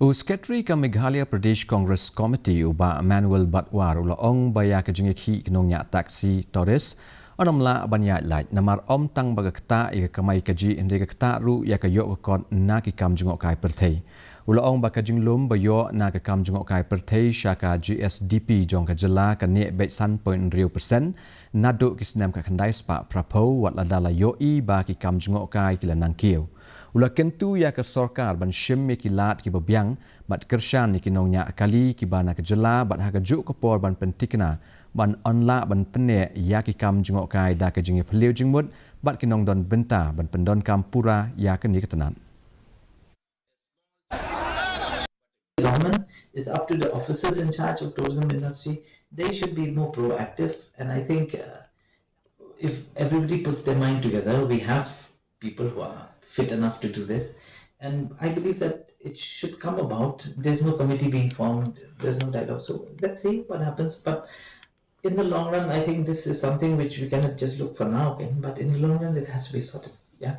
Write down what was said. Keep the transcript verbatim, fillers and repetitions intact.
U Secretary ka Meghalaya Pradesh Congress Committee u Bah Manuel Batwar u la ong ba ïa ka jingïakhih ki nongñiah taxi tourist yn ym lah ban ïaid lait namar ym tang ba ka ktah ïa ka kamai kajih hynrei ka ktah ruh ïa ka ïoh ka kot na ki kam jngohkai pyrthei. U la ong ba ka jinglum ba ïoh na ka kam jngohkai pyrthei sha ka G S D P jong ka jylla ka neh beit san point hynriew percent naduh ki snem khatkhyndai spah phraphew wat lada la ïohi ba ki kam jngohkai ki la nang kiew. U la kyntu ïa ka sorkar ban shim ïa ki lad kiba biang bad kyrshan ïa ki nongñiah kali kiba na ka jylla bad ha kajuh ka por ban pynthikna ban ym lah ban pynneh ïa ki kam jngohkai da ka jingïaphylliew jingmut bad ki nongdon bynta ban pyndonkam pura ïa kane ka tnat. Government, is up to the officers in charge of tourism industry. They should be more proactive, and I think uh, if everybody puts their mind together, we have people who are fit enough to do this, and I believe that it should come about. There's no committee being formed, there's no dialogue, so let's see what happens. But in the long run, I think this is something which we cannot just look for now, okay? But in the long run, it has to be sorted. Yeah.